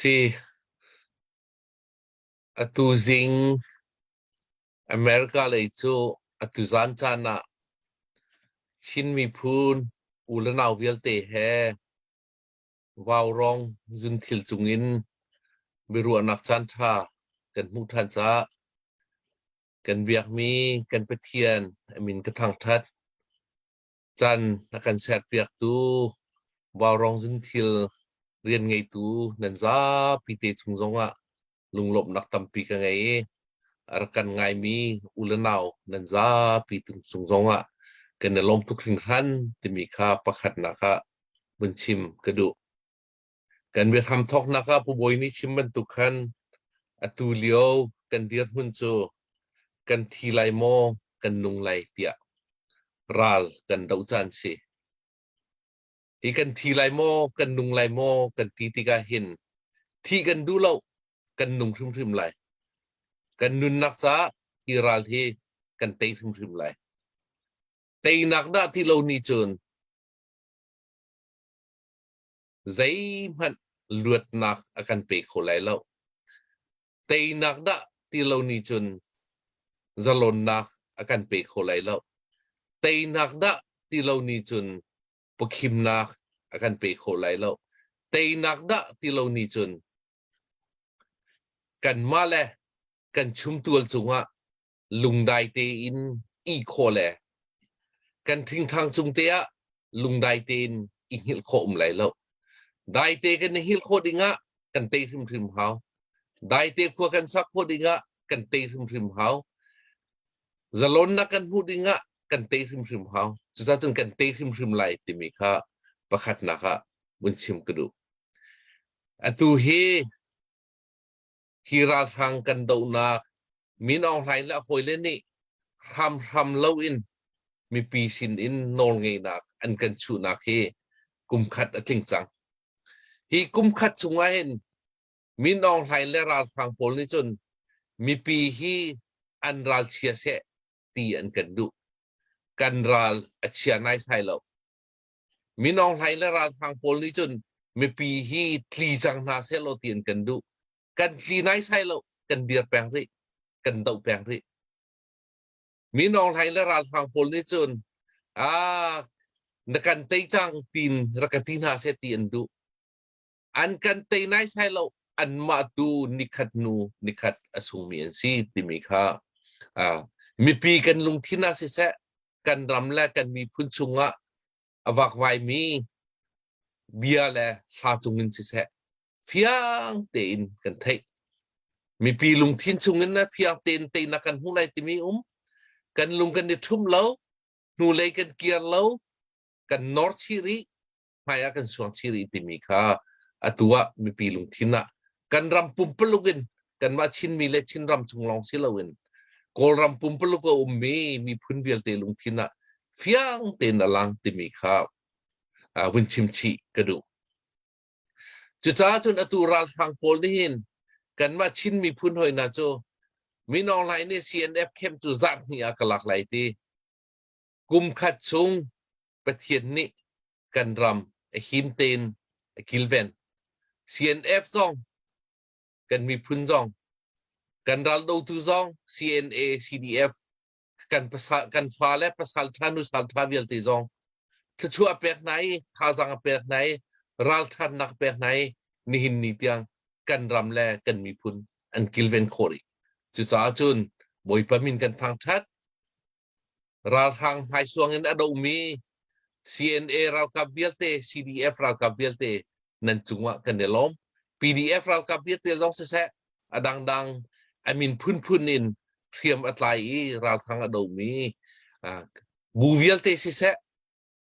Si atu zing America lei cu atu zan caan ah Chin miphun u le nau vialte he vaurawng zunthil cungin biaruahnak caanṭha kan hmuh ṭhan caah kan biakmi kan Pathian a min ka thangṭhat. Caan a kan serpiaktu vaurawng zunthil rian ngeitu nan zapi te chung zongah lunglawmhnak tampi ka ngei i a rak kan ngaimi u le nau nan zapi cung zongah kan i lawm tuk hringhran timi kha pakhatnak ah vun chim ka duh. Kan biahram thawknak ah Pu Bawi nih chim bantuk khan atu lio kan dirhmun cu kan thi lai maw kan nung lai tiah ral kan doh caan si. Hi kan thi lai maw kan nung lai maw kan ti tikah hin thih kan duh lo kan nung hrimhrim lai. Kan nunnak caah hi ral hi kan tei hrimhrim lai. Teinak dah ti lo ni cun zeihmanh luatnak a kan pe kho lai lo. Teinak dah ti lo nih cun zalonnak a kan pe kho lai lo. Teinak dah ti lo nih cun pawkhimnak a kan pe kho lai lo. Teinak dah ti lo nih cun kanmah le kan chumtual cungah lungdai tein ih khawh le kan ṭhingṭhang cung te ah lungdai tein i hngilh khawh um lai lo. Dai te kan i hngilh khawh dingah kan tei hrimhrim hau. Dai te khua kan sak khawh dingah kan tei hrimhrim hau. Zalonnak kan hmuh dingah kan tei hrimhrim hau. Cucaah cun kan tei hrimhrim lai timi kha pakhatnak ah vun chim ka duh. Atu hi Hi ralhrang kan dohnak Min Aung Hlaing le a hawile nih hramhram loin mipi sin in nawlngeihnak an kan chuhnak hi kumkhat a tling cang. Hi kumkhat chungah hin Min Aung Hlaing le ralhrang pawl nih cun mipi hi an ralchia seh ti an kan duh. Kan ral a chia naisai lo. Min Aung Hlaing le ralhrang pawl nih cun mipi hi tli cang hna sehlaw ti an kan duh. Kan tli naisai lo, kan dir peng rih, kan doh peng rih. Min Aung Hlaing le ralhrang pawl nih cun ah na kan tei cang tin rak ka ti hna seh ti an duh. An kan tei naisai lo, anmah tu nikhat hnu nikhat a sungmi an si timi kha ah mipi kan lungthin ah siseh kan ram le kan miphun chungah a vakvaimi bia le hla cungin siseh fiang tein kan theih. Mipi lungthin chungin na fiang tein teinak kan hmu lai timi um kan lung kan i ṭhum lo hnulei kan kir lo kan nor chih rih hmai ah kan suang chih rih timi kha atu ah mipi lungthin ah kan ram pumpuluk in kanmah Chinmi le Chinram chung lawng si loin Kawlram pumpuluk a ummi miphun vialte lungthin ah fiang tein a lang timi kha vun chim chih ka duh. Cucaah cun atu ralhrang pawl nih hin kanmah Chin miphun hoi hna cu Min Aung Hlaing nih CNF camp cu zarh hnih ah ka lak lai ti. Kum khat chung Pathian nih kan ram a him tein a kilven. CNF zong kan miphun zong kan raldotu zong CNA CDF kan pasal kan fa le pasal ṭha nusal ṭha vialte zong thluachuah a pek hna i thazaang a pek hna i ralṭhatnak a pek hna i nihin ni tiang kan ram le kan miphun an kilven khawh rih. Cucaah cun Bawipa min kan thangṭhat. Ralhrang hmaisuang in a domi CNA ralkap vialte, CDF ralkap vialte nan cungah kan i lawm. PDF ralkap vialte zong siseh, a dangdang a min phunphun in hriam a tlai i ralhrang a domi bu vialte siseh,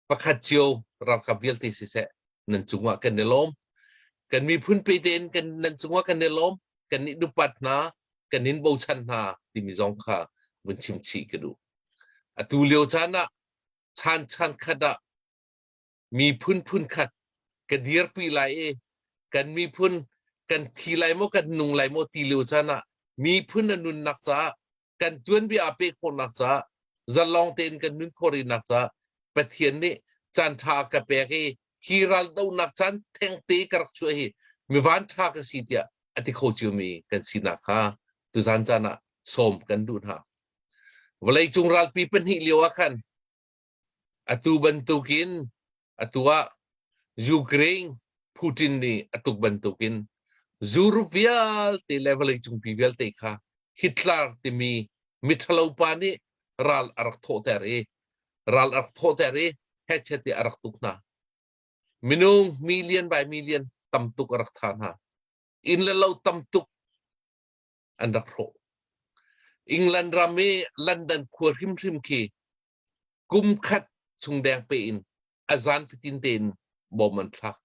pakhat cio ralkap vialte siseh nan cungah kan i lawm. Kan miphun pe tein kan nan cungah kan i lawm. Kan i dupat hna, kan in bochan hna timi zong kha vun chim chih ka duh. Atu lio caan ah chan chan khat ah miphun phun khat ka dirpi lai i kan miphun kan thi lai maw kan nung lai maw ti lio caan ah miphun a nunnak caah kan tuanbia aa peh khawhnak caah zalong tein kan nun khawh rihnak caah Pathian nih caan ṭha a ka pek i hi ral dohnak caan thengte ka rak chuah hi Mi vanṭha ka si tiah a ti kho ciomi kan sinak kha tuzan caan ah sawm kan duh hna. Vawleicung ralpi pahnih lio ah khan atu bantukin atu ah Ukraine Putin nih a tuk bantukin Europe vialte le vawleicung pi vialte kha Hitler timi miṭhalo pa nih ral a rak thawhter i ral a rak thawhter i hechet i a rak tuk hna. Minung million by million tam tuk a rak tha hna. Inn le lo tam tuk an rak hrawh. England ram i London khua hrimhrim khi kum khat chung deng pe in a zan fatin tein bom an thlak.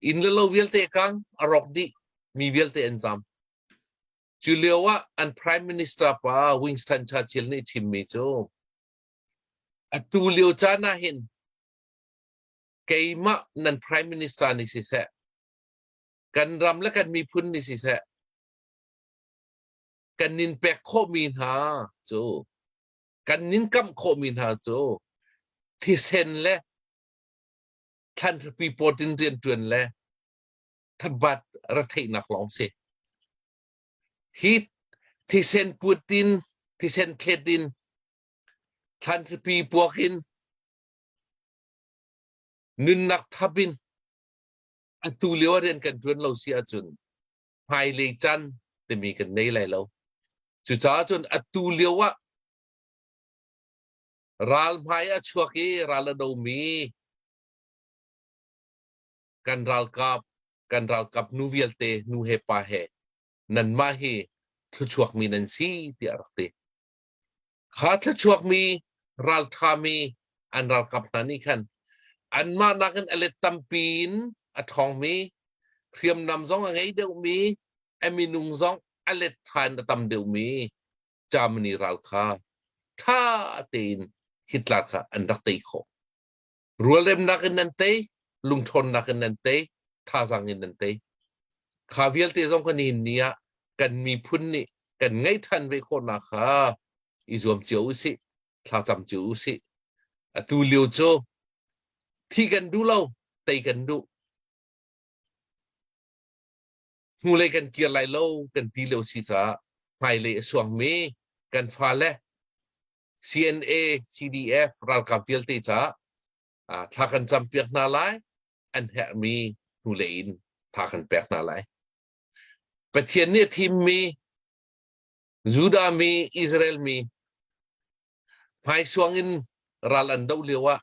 Inn le lo vialte kang a rawk dih, mi vialte an zam. Cu lio ah an prime minister pa Winston Churchill nih chimmi cu atu lio caan ah hin keimah nan prime minister nih siseh kan ram le kan miphun nih siseh kan nin pek khawhmi hna cu kan nin kamh khawhmi hna cu thisen le thlanhrapi pawtin rianṭuan le thabat retheihnak lawng si. Hi thisen putin thisen thlet in thlanhrapi puak in nunnak thap in atu lio ah rian kan ṭuan lo si ahcun hmailei caan timi kan nei lai lo. Cucaah cun atu lio ah ral hmai a chuak i ral a domi kan ralkap kan ralkap nu vialte nu he pa he nanmah hi thluachuakmi nan si tiah a rak ti. Kha thluachuakmi ralṭhami an ralkap hna nih khan anmah nakin a let tampi in a ṭhawngmi hriamnam zong a ngei deuhmi a minung zong a let ṭha in a tam deuhmi Germany ral kha ṭha tein Hitler kha an rak tei khawh. Rualremnak in nan tei, lungṭhawnnak in nan tei, thazaang in nan tei. Kha vialte zong kha nihin ni ah kan miphun nih kan ngeih ṭhan ve khawhnak kha i zuam cio usih, thlacam cio usih. Atu lio cu thi kan duh lo, tei kan duh. Hnulei kan kir lai lo kan ti lio si caah hmailei a suangmi kan fale CNA, CDF ralkap vialte caah thla kan campiak hna lai, an herhmi hnulei in tha kan pek hna lai. Pathian nih a thimmi Judah mi, Israel mi hmaisuang in ral an doh lio ah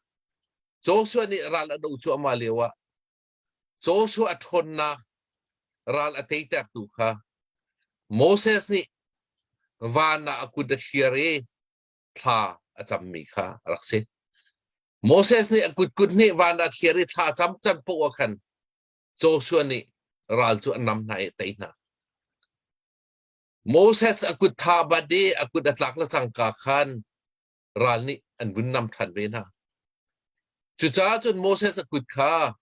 Joshua nih ral a doh cuahmah lio ah Joshua a ṭhawnnak ral a teitertu kha Moses nih van ah a kut a thlir i thla a cammi kha a rak si. Moses nih a kut kut nih van ah thlir i thla a cam can poah ah khan Joshua nih ral cu a nam hna i a tei hna. Moses a kut tha bat i a kut a tlak le cangka khan ral nih an vun nam ṭhan ve hna. Cucaah cun Moses a kut kha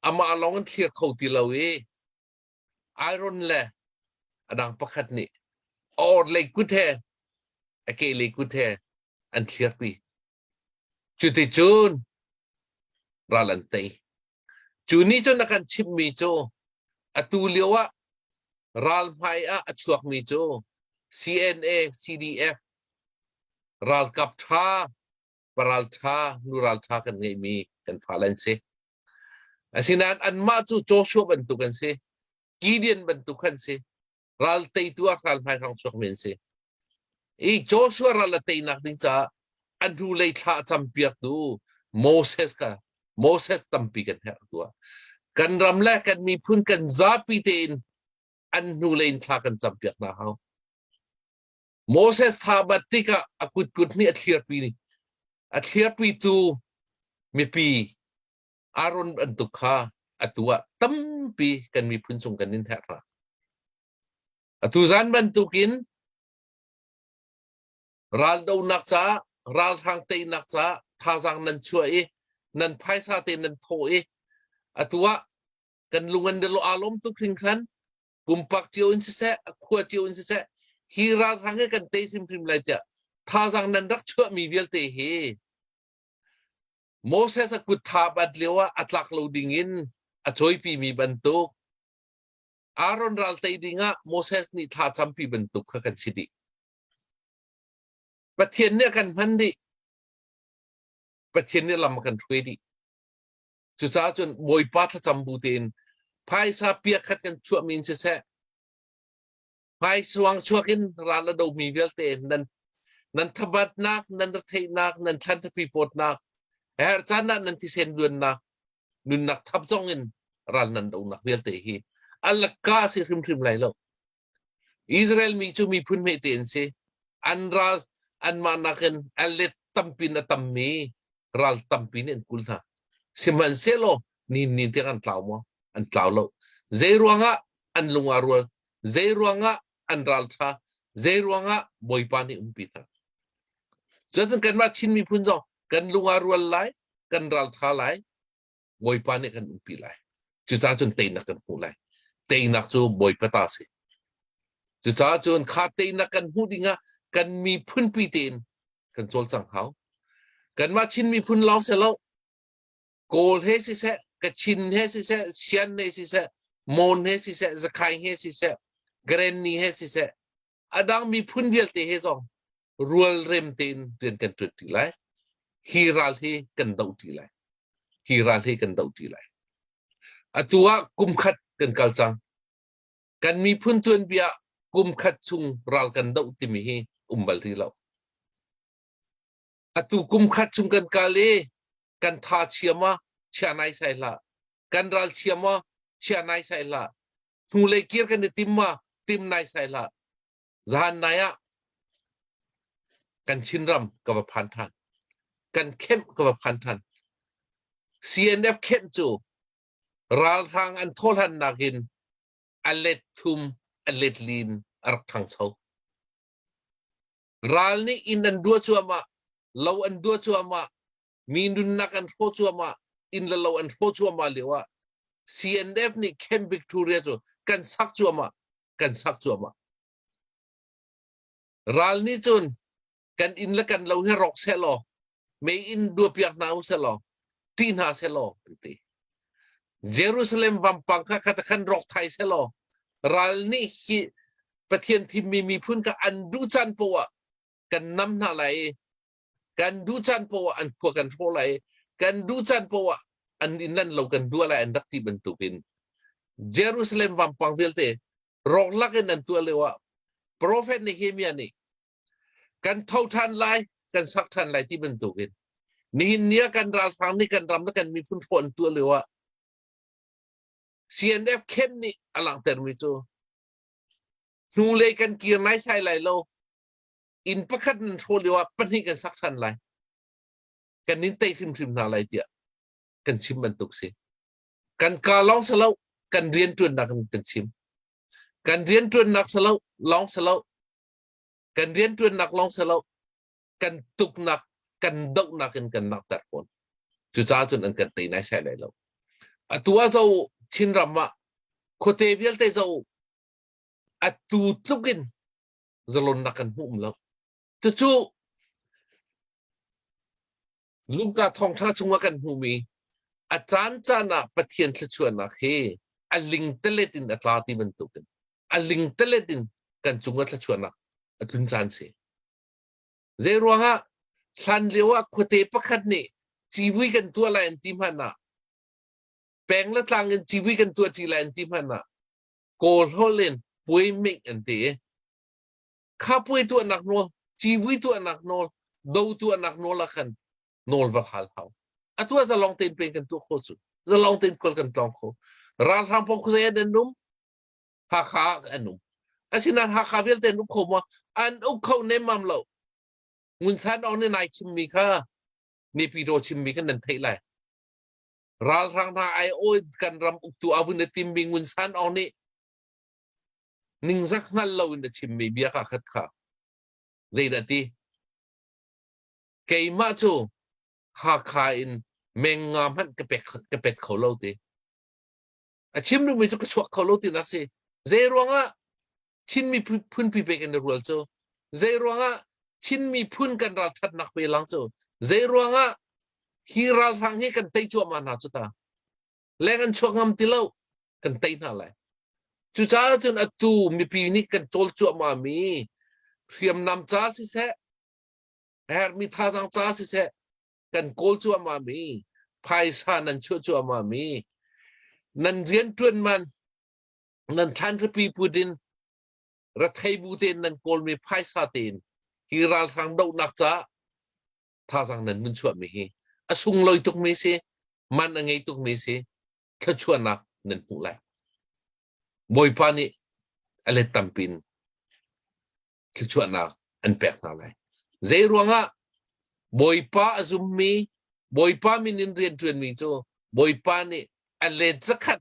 amah lawng in thlir kho ti lo i Aaron le a dang pakhat nih a orhlei kut he a kehlei kut he an thlirpi. Cuticun ral an tei. Cu nih cun a kan chimhmi cu atu lio ah ral hmai ah a chuakmi cu CNA, CDF ralkap ṭha, paral ṭha, nu ral ṭha kan ngeihmi kan fale an si. Asinain anmah cu Joshua bantuk an si, Gideon bantuk an si, ral teitu ah ral hmai hrang chuakmi an si. I Joshua ral a teinak ding caah a hnulei thla a campiaktu Moses kha Moses tampi kan herh tu ah kan ram le kan miphun kan zapi tein an hnulei in thla kan campiak hna hau. Moses tha bat tikah a kut kut nih a thlirpi a thlirpitu mipi Aaron bantuk kha atu ah tampi kan miphun chung kan in herh hna. Atu zan bantukin raldonak caah ralhrang teinak caah thazaang nan chuah i nan phaisa te nan thawh i atu ah kan lung an aa lawm tuk hringhran pumpak cio in siseh a khua cio in siseh hi ralhrang hi kan tei hrimhrim lai tiah thazaang nan rak chuahmi vialte hi Moses a kut tha bat lio ah a tlak lo ding in a cawipimi bantuk. Aaron ral tei dingah Moses nih thla campi bantuk kha kan si dih. Pathian nih a kan hman dih. Pathian nih lam a kan hruai dih. Cucaah cun Bawipa thlacam bu tein phaisa pia khat kan chuahmi in siseh, hmaisuang chuak in ral a domi vialte nan nan thabatnak, nan retheihnak, nan thlanṭhapi pawtnak, herh caan ah nan thisen luannak, nunnak thap zong in ral nan donak vialte hi a lakka si hrimhrim lai lo. Israel mi cu miphun hmete an si. An ral anmah nakin a let tampin a tammi ral tampi nih an kul hna. Sihmanhsehlaw ni ni tiang an tlau maw? An tlau lo. Zei ruangah an lung aa rual? Zei ruangah an ral ṭha? Zei ruangah Bawipa nih umpi hna? Cun kanmah Chin miphun zong kan lung aa rual lai, kan ral ṭha lai, Bawipa nih kan umpi lai. Cucaah cun teinak kan hmu lai. Teinak cu Bawipa ta si. Cucaah cun kha teinak kan hmuh dingah kan miphunpi tein kan cawlcang hau. Kanmah Chin miphun lawng si lo, Kawl he siseh, Kachin he siseh, Sian he siseh, Mon he siseh, Zakhai he siseh, Grenni he siseh, a dang miphun vialte he zong rualrem tein rian kan ṭuan ṭi lai. Hi ral hi kan doh ṭi lai. Hi ral hi kan doh ṭi lai. Atu ah kum khat kan kal cang. Kan miphun tuanbia kum khat chung ral kan doh timi hi um bal rih lo. Atu kum khat chung kan kal i kan tha chia ma chia nai sai hlah. Kan ral chia ma chia nai sai hlah. Hnulei kir kan i tim ma tim nai sai hlah. Zahan nai ah kan Chinram ka va phan ṭhan. Kan kemh ka va phan ṭhan. CNF kemh cu ralhrang an thawhlannak in a let thum a let lin a rak ṭhangcho. Ral nih inn an dua cuahmah, lo an dua cuahmah, mi nunnak an hrawh cuahmah, inn le lo an hrawh cuahmah lio ah CNF nih Camp Victoria cu kan sak cuahmah, kan sak cuahmah. Ral nih cun kan inn le kan lo hi rawk seh law, mei in duapiak hna u seh law, ṭih hna seh law, an ti. Jerusalem vampang kha kha khan rawk thai seh law, ral nih hi Pathian thimmi miphun kha an duh caan poah kan nam hna lai i kan duh caan poah an khua kan hrawh lai kan duh caan poah an inn lan lo kan duah lai an rak ti bantukin Jerusalem vampang vialte rawklak in an tuah lio ah prophet Nehemiah nih kan tho ṭhan lai kan sak ṭhan lai ti bantukin nihin ni ah kan ralhrang nih kan ram le kan miphun hrawh an tuah lio ah CNF camp nih a langhtermi cu hnulei kan kir naisai lai lo inn pakhat nan hrawh lio ah pahnih kan sak ṭhan lai kan in tei hrimhrim hna lai tiah kan chim bantuk si kan ka lawng si lo kan rianṭuannak in kan chim kan rianṭuannak si lo lawng si lo kan rianṭuannak lawng si lo kan tuknak kan dohnak in kan langhter fawn cucaah cun an kan tei nai sai lai lo atu ah zo Chinram ah khuate vialte zo atu tluk in zalonnak kan hmu um lo. Cucu Luka thawngṭha chungah kan hmuhmi a caan caan ah Pathian thluachuahnak hi a lingtelet in a tla ti bantukin a lingtelet in kan cungah thluachuahnak a tlun caan si. Zei ruangah hlan lio ah khuate pakhat nih civui kan tuah lai an ti hmanh ah peng le tlang in civui kan tuah ṭi lai an ti hmanh ah Kawl holh in puai ming an ti i kha puai tuahnak nawl civui tuahnak nawl do tuahnak nawl ah khan nawl va hal hau atu ah zalong tein pen kan tuah kho cu zalong tein khual kan tlawng kho ralhrang pawng khuazei an um Hakha an um asinain Hakha vialte an uk kho maw an uk kho nemmam lo Ngun San Aung nih nai chimmi kha Naypyidaw chimmi kha nan theih lai Ralhrang hna ai awi kan ram uktu a vun a timmi Ngun San Aung nih ningzak hngal lo in a chimmi bia ka khat kha zeidah ti keimah cu Hakha in menga hmanh ka pek ka pet kho lo ti a chim duhmi cu ka chuak kho lo ti nak si zei ruangah Chin miphun pi pek in rual cu zei ruangah Chin miphun kan ralṭhatnak pe lang cu zei ruangah hi ralhrang hi kan tei cuahmah hna cu ta leng an chuak ngam ti lo kan tei hna lai. Cucaah cun atu mipi nih kan cawl cuahmah mi hriamnam ca siseh, a herhmi thazaang ca siseh, kan kawl cuahmah mi, phaisa nan chuah cuahmah mi, nan rianṭuan man, nan thlanhripi put in rethei bu tein nan kawlmi phaisa tein hi ralhrang dohnak caah thazaang nan vun chuahmi hi a sunglawi tukmi si, man a ngei tukmi si, thluachuahnak nan hmuh lai. Bawipa nih a let tampi in thluachuahnak an pek hna lai. Zei ruangah Bawipa a zummi, Bawipa min in rianṭuanmi cu Bawipa nih a let zakhat,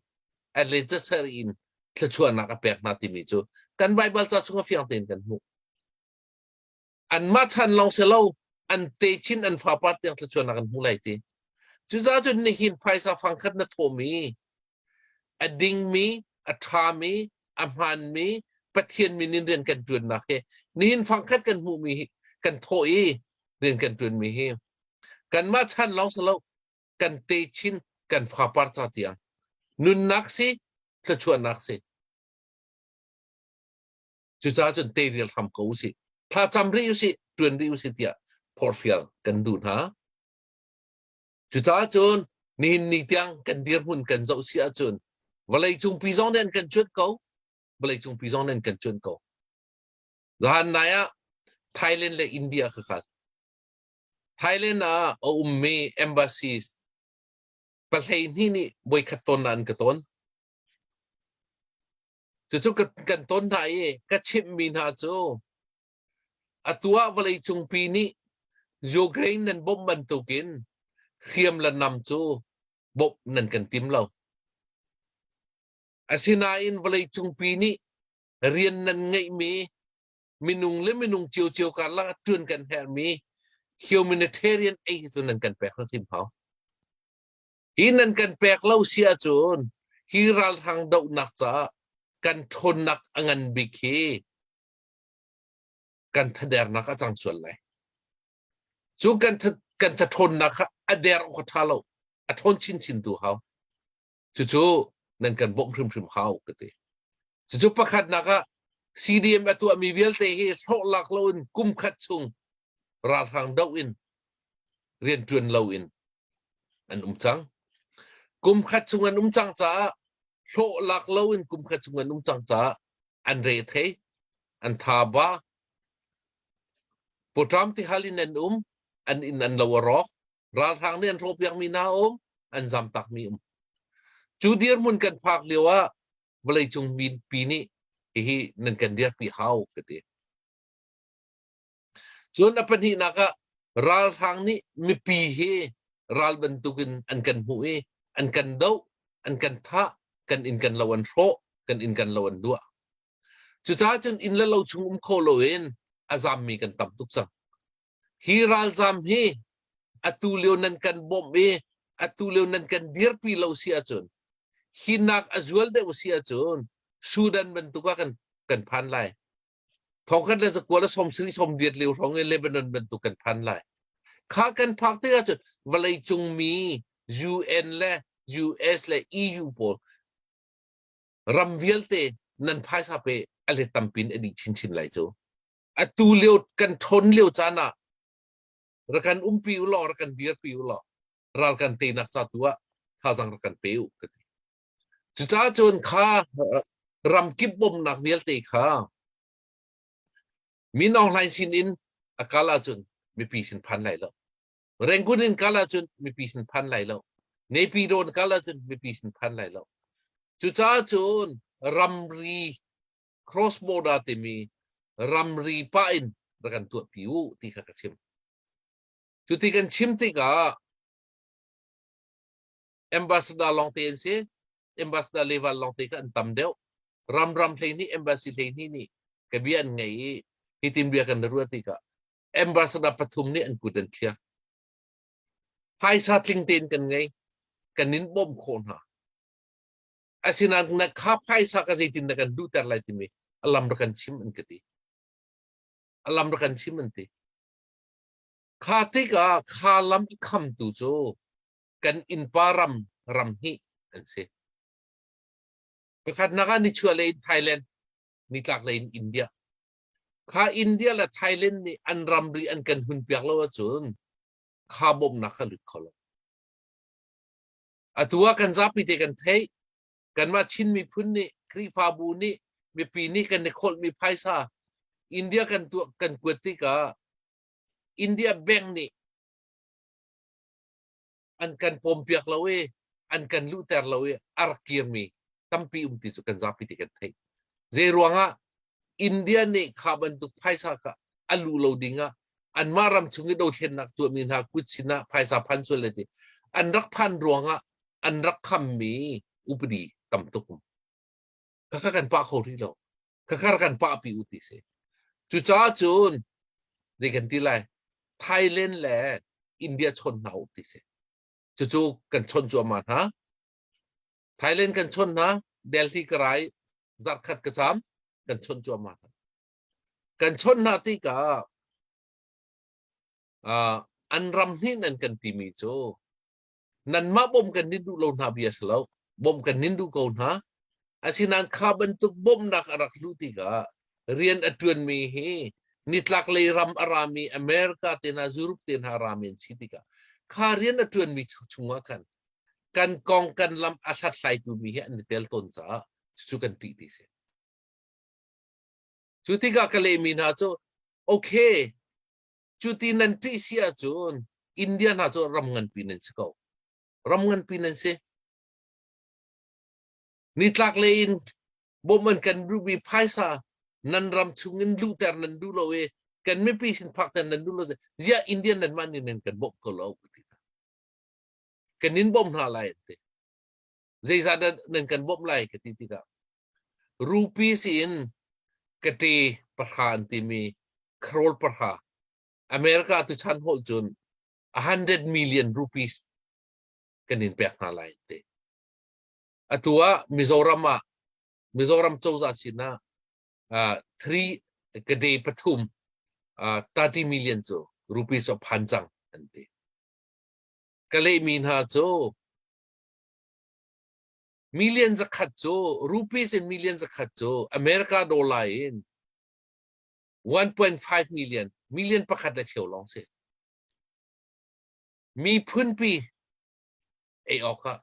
a let zasarih in thluachuahnak a pek hna timi cu kan Baibal ca chung a fiang tein kan hmuh. Anmah chan lawng si lo, an techin an fapar tiang thluachuahnak an hmu lai ti. Cucaah cun nihin phaisa fangkhat na thawhmi, a dingmi, a ṭhami, a hmaanmi Pathian min in rian kan ṭuannak hi nihin fangkhat kan hmuhmi hi kan thawh i rian kan ṭuanmi hi kanmah chan lawng si lo, kan techin kan fapar ca tiang nunnak si, thluachuahnak si. Cucaah cun teirial hram ko usih. Thlacam rih usih, ṭuan rih usih tiah forhfial kan duh hna. Cucaah cun nihin ni tiang kan dirhmun kan zoh si ahcun vawleicung pi zong nih an kan cuanh ko. Vawleicung pi zong nih an kan cuanh ko. Zahan nai ah Thailand le India ka kal. Thailand ah a ummi embassies pahlei hnih nih voikhat tawn an ka tawn. Cucu kan ton hna i ka chimhmi hna cu atu ah vawleicungpi nih Ukraine nan bawmh bantukin hriam le nam cu bawmh nan kan tim lo. Asinain vawleicungpi nih rian nan ngeihmi minung le minung ciocio karlak ah ṭuan kan herhmi humanitarian aid cu nan kan pek hrimhrim hau. Hi nan kan pek lo si ahcun hi ralhrang dohnak caah kan ṭhawnnak a ngan bik hi kan thadernak a cang sual lai. Cu kan kan thathawnnak kha a der awk a ṭha lo. A ṭhawn chinchin tu hau. Cucu nan kan bawmh hrimhrim hau ka ti. Cucu pakhatnak ah CDM a tuahmi vialte hi hlawh lak loin kum khat chung ralhrang doh in rianṭuan loin an um cang. Kum khat chung an um cang caah hlawh lak loin kum khat chung an um cang caah an re thei, an tha ba, pawṭam tihal in an um, an inn an lo a rawk, ralhrang nih an hrawhpiakmi hna um, an zamtakmi um. Cu dirhmun kan phak lio ah vawleicung pi nih hihi nan kan dirpi hau ka ti. Cun a pahnihnak ah ralhrang nih mipi hi ral bantukin an kan hmuh i an kan doh, an kan thah, kan inn kan lo an hrawh, kan inn kan lo an duah. Cucaah cun inn le lo chung um kho loin a zammi kan tam tuk cang. Hi ralzam hi atu lio nan kan bawmh i atu lio nan kan dirpi lo si ahcun hi nak a zual deuh si ahcun Sudan bantuk ah kan kan phan lai. Thongkhat le zakua le sawmsarih sawmriat lio hrawng i Lebanon bantuk kan phan lai. Kha kan phak tik ahcun vawleicung mi UN le US le EU pawl ram vialte nan phaisa pe a let tampin a dih chinchin lai cu. Atu lio kan ṭhawn lio caan ah rak kan umpi u law rak kan dirpi u law ral kan teinak ca tu ah thazaang rak kan pe u ka ti. Cucaah cun kha ramkip bawmhnak vialte kha Min Aung Hlaing sin in a kal ahcun mipi sin phan lai lo. Rangoon in kal ahcun mipi sin phan lai lo. Naypyidaw in kal ahcun mipi sin phan lai lo. Cucaah cun ramri cross border timi ramri pah in rak kan tuahpi u ti kha ka chim. Cuti kan chim tikah ambassador lawngte an si. Ambassador level lawngte kha an tam deuh. Ram ram 12 embassy 12 nih ka bia an ngei i hitin bia kan ruah tikah ambassador pathum nih an kut an thliar. Phaisa tling tein kan ngei. Kan in bawmh khawh hna. Asinain na kha phaisa ka zeitin na kan duhter lai timi alam rak kan chim an ka ti. Alam rak kan chim an ti. Kha tikah kha lam khamtu cu kan innpa ram ram hnih an si. Pakhatnak ah nichuahlei in Thailand, nitlaklei in India. Kha India le Thailand nih an ramri an kan hunpiak lo ahcun kha bawmhnak kha lut kho lo. Atu ah kan zapi te kan theih. Kanmah Chin miphun nih Khrihfabu nih mipi nih kan i kholhmi phaisa India kan tuah kan kuat tikah India bank nih an kan pawmpiak lo i an kan luhter lo i a rak kirmi tampi um ti cu kan zapi te kan theih. Zei ruangah India nih kha bantuk phaisa kha a luh lo ding ah anmah ram chung i dothlennak tuahmi hna kut sinah phaisa phan sual le ti an rak phan ruangah an rak khammi upadi tam tuk um. Khakha kan pah kho rih lo. Khakha kan pah pi u ti si. Cucaah cun zei kan ti lai Thailand le India chawn hna u ti si. Cucu kan chawn cuahmah hna. Thailand kan chawn hna. Delhi ka rai zarkhat ka cam kan chawn cuahmah hna. Kan chawn hna tikah uh, an ram hnih nan kan timi cu nanmah bawmh kan nin duh lo hna bia si lo bawmh kan nin duh ko hna asinain kha bantuk bawmhnak a rak luh tikah rian a ṭuanmi hi nitlaklei ram a rami America te hna Europe te hna rami an si tikah kha rian a ṭuanmi chungah khan kan kong kan lam a hlathlaitu mi hi an i tel tawn caah cucu kan ṭih ti si. Cu tikah ka lehmi hna cu okay Cuti nan ṭih si ahcun India hna cu ram nganpi nan si ko. Ram nganpi nan si. Nitlak lei in bawmh an kan duhmi phaisa nan ram chung in luhter nan duh lo i kan mipi sin phakter nan duh lo ziah Indian nan mah nih nan kan bawmh ko lo ka ti hna. Kan in bawmh hna lai an ti. Zeizah dah nan kan bawmh lai ka ti tikah rupees in kate pahra an timi crore pahra America tu chan holh cun 100 million rupees kan in pek hna lai ti. Atu ah Mizoram ah Mizoram cozah sinah 3 kade pathum 30 million cu rupees a phan cang an ti. Ka lehmi hna cu Million zakhat cu rupees in million zakhat cu America dollar in 1.5 million million pakhat le cheu lawng si. Miphunpi ei awk ah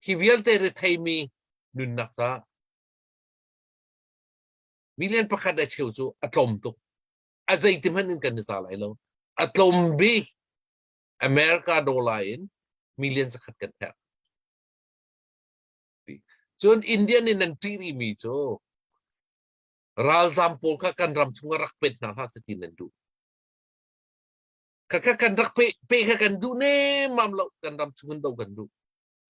hi vialte retheimi nunnak caah million pakhat le cheu cu a tlawm tuk. A zeiti hmanh in kan i za lai lo. A tlawm bik America dollar in million zakhat kan herh. Cun Indian in nan ṭih rihmi cu ralzam pawl kha kan ram chungah rak pet hna hlah seh ti nan duh. Khakha kan rak pe, pe kha kan duh nemmam lo, kan ram chung in do kan duh.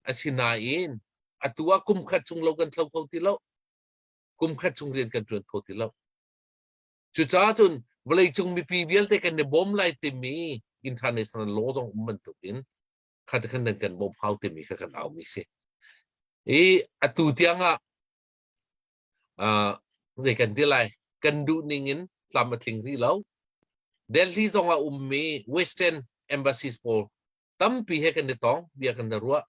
Asinain atu ah kum khat chung lo kan thlo kho ti lo. Kum khat chung rian kan ṭuan kho ti lo. Cucaah cun vawleicung mipi vialte kan i bawm lai timi international law zong um bantukin kha te khan nan kan bawmh hau timi kha kan aumi si. I atu tiang ah uh, zei kan ti lai kan duh ning in tlam a tling rih lo. Delhi zong ah ummi Western embassies pawl tampi he kan i tong bia kan i ruah.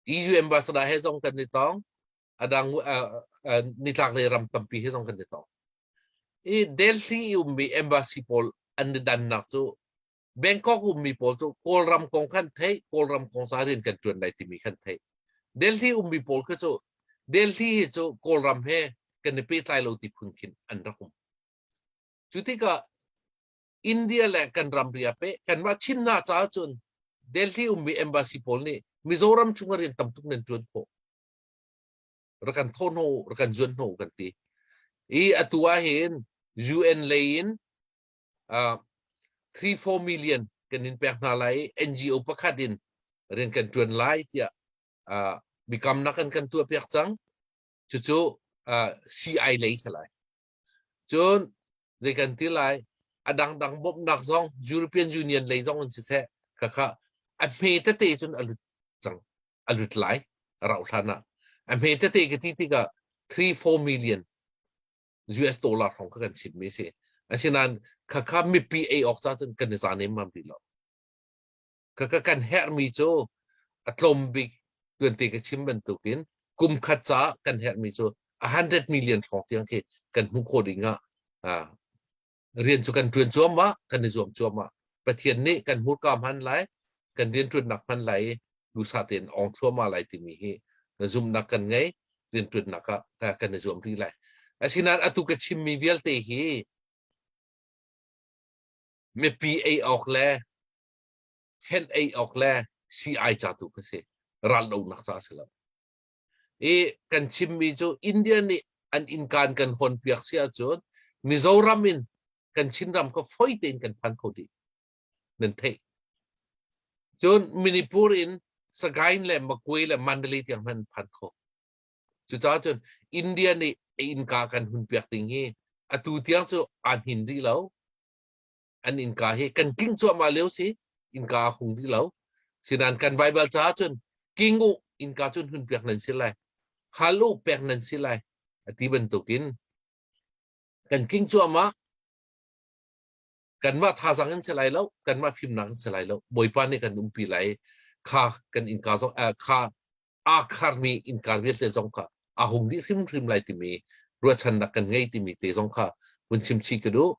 EU ambassador he zong kan i tong. Adang uh, uh, nitlak lei ram tampi he zong kan i tong. I Delhi i ummi embassy pawl an i dannak cu Bangkok ummi pawl cu Kawlram kong khan theih, Kawlram kong ca rian kan ṭuan lai timi khan theih. Delhi ummi pawl kha cu Delhi hi cu Kawlram he kan i pehtlai lo ti phun khin an rak um. Cu tikah India le kan ramri a peh, kanmah Chin hna caah cun Delhi ummi embassy pawl nih Mizoram chungah rian tam tuk nan ṭuan khawh. Rak kan thawh hno, rak kan zuan hno kan ti. I atu ah hin UN lei in 3-4 million kan in pek hna lai i NGO pakhat in rian kan ṭuan lai tiah biakamnak an kan tuahpiak cang. Cucu CI lei si lai. Cun zei kan ti lai a dangdang bawmhnak zong European Union lei zong in siseh khakha a hme tete cun a lut cang a lut lai rauh hlan ah a hme tete ka ti tikah 3-4 million US dollar hrawng kha kan chimmi a si. Asinain khakha mipi ei awk ca cun kan i za nemmam rih lo. Khakha kan herhmi cu a tlawm bik tuante ka chim bantukin Kum khat caah kan herhmi cu 100 million hrawng tiang khi kan hmuh khawh ding ah rian cu kan ṭuan cuahmah, kan i zuam cuahmah. Pathian nih kan hmurka hman lai, kan rianṭuannak hman lai i duhsah tein ong thluahmah lai timi hi zumhnak kan ngei, rianṭuannak ah kan i zuam rih lai. Asinain atu ka chimmi vialte hi mipi ei awk le fenh ei awk le sii-ai ca tu kha si. Raldohnak ca a si lo. I kan chimmi cu India nih an innka an kan hawnpiak si ahcun Mizoram in kan Chinram kha foi tein kan phan kho dih. Nan theih. Cun Manipur in Sagaing le Magway le Mandalay tiang hmanh an phan kho. Cucaah cun India nih a innka kan hunpiak ding hi atu tiang cu aa hnin rih lo. An innka hi kan king cuahmah lio si innka a hung rih lo. Sinain kan Baibal caah cun king u innka cun hunpiak nan si lai. Hal u pek nan si lai. A ti bantukin kan king cuahmah kanmah thazaang in si lai lo kanmah fimnak in si lai lo Bawipa nih kan umpi lai kha kan innka zong kha aa kharmi innka vialte zong kha a hung dih hrimhrim lai timi ruahchannak kan ngei timi te zong kha vun chim chih ka duh.